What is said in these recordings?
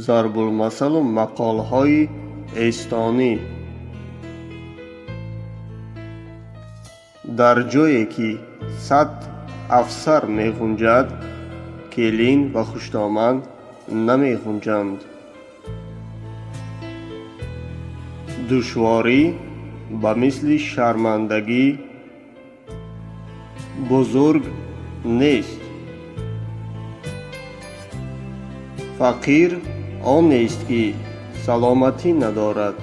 Зарбулмасалу мақолҳои эстонӣ. Дар ҷое ки 100 афсар меғунҷад, келин ва хушдоман намеғунҷанд. Душворӣ ба мисли шармандагӣ бузург нест. Фақир онест, ки саломатӣ надорад.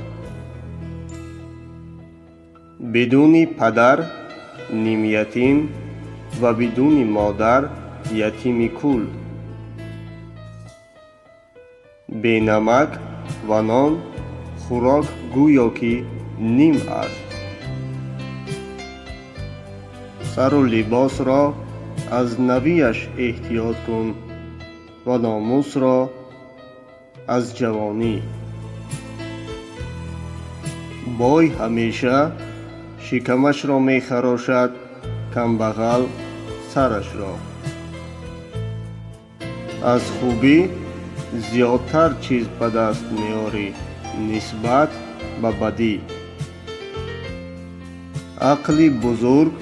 Бидуни падар нимятим ва бидуни модар ятими кул. Бенамак ва нон хӯрок гӯё ки ним аст. Сару либосро аз навиаш эҳтиёт кун ва номусро аз ҷавонӣ. Бой ҳамеша шикамашро мехарошад, камбағал сарашро. Аз хубӣ зиёдтар чиз ба даст меорӣ нисбат ба бадӣ. Ақли бузург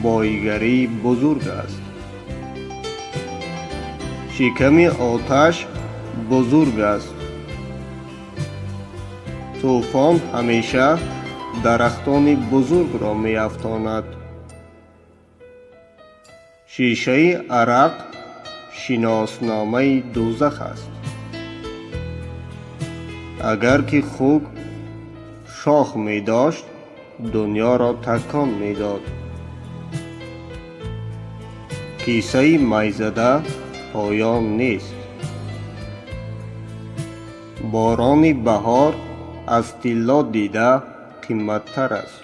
боигарии бузург аст. Шиками оташ бузург аст. Тӯфон ҳамеша дарахтони бузургро меафтонад. Шишаи арақ шиносномаи дӯзах аст. Агар ки хук шох медошт, дунёро такон медод. Кисаи майзада поён нест. Борони баҳор аз тилло дида қимматтар аст.